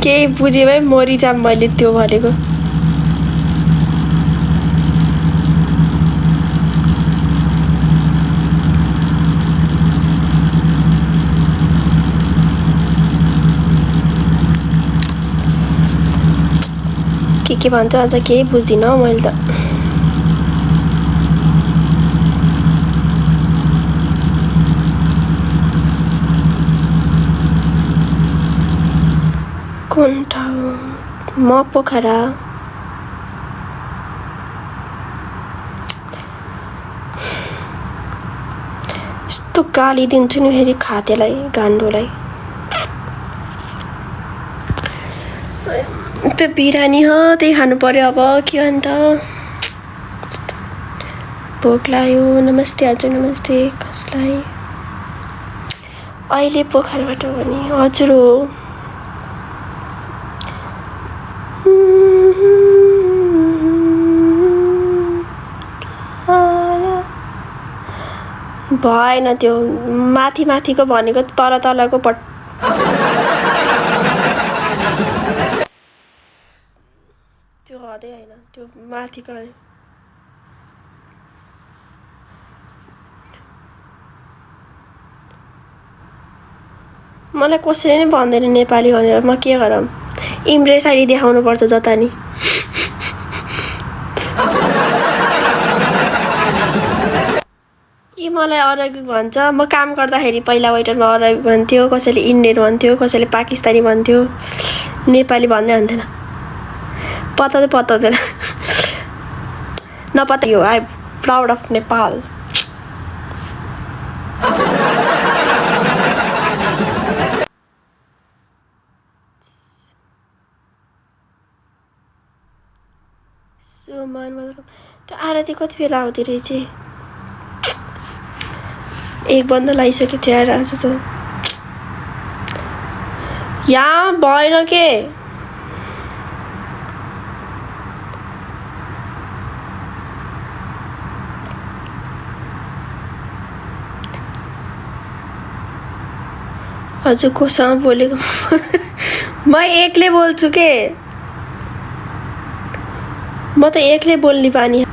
केही बुझे भए मरिजाम मैले त्यो भनेको। के भन्छ अझ केही बुझ्दिनँ हौ मैले त। कुन ठाउँ? म पोखरा। यस्तो गाली दिन्छु नि फेरि खातेलाई गान्डोलाई। त्यो बिरानी हो त्यही खानु पर्यो अब के अन्त। भोक लाग्यो। नमस्ते हजुर नमस्ते। कसलाई? अहिले पोखराबाट हो नि? हजुर हो। भएन त्यो माथि माथिको भनेको तल तलको त्यो हदै होइन त्यो माथिको। मलाई कसैले नै भन्दैन नेपाली भनेर म के गरौँ? इम्प्रेस आइडी देखाउनु पर्छ जता नि। कि मलाई अरबिक भन्छ। म काम गर्दाखेरि पहिला वेटरमा अरबिक भन्थ्यो, कसैले इन्डियन भन्थ्यो, कसैले पाकिस्तानी भन्थ्यो, नेपाली भन्दै भन्थेन। पत्ता हुँदैन। नपत्ता यो I proud of Nepal. Suman welcome. त्यो आरती कति बेला आउँदै रहेछ? एक बन्द लगाइसकेको थियो यार आज त। यहाँ भएन के? हजुर कोसँग बोलेको? म एक्लै बोल्छु के? म त एक्लै बोल्ने बानी।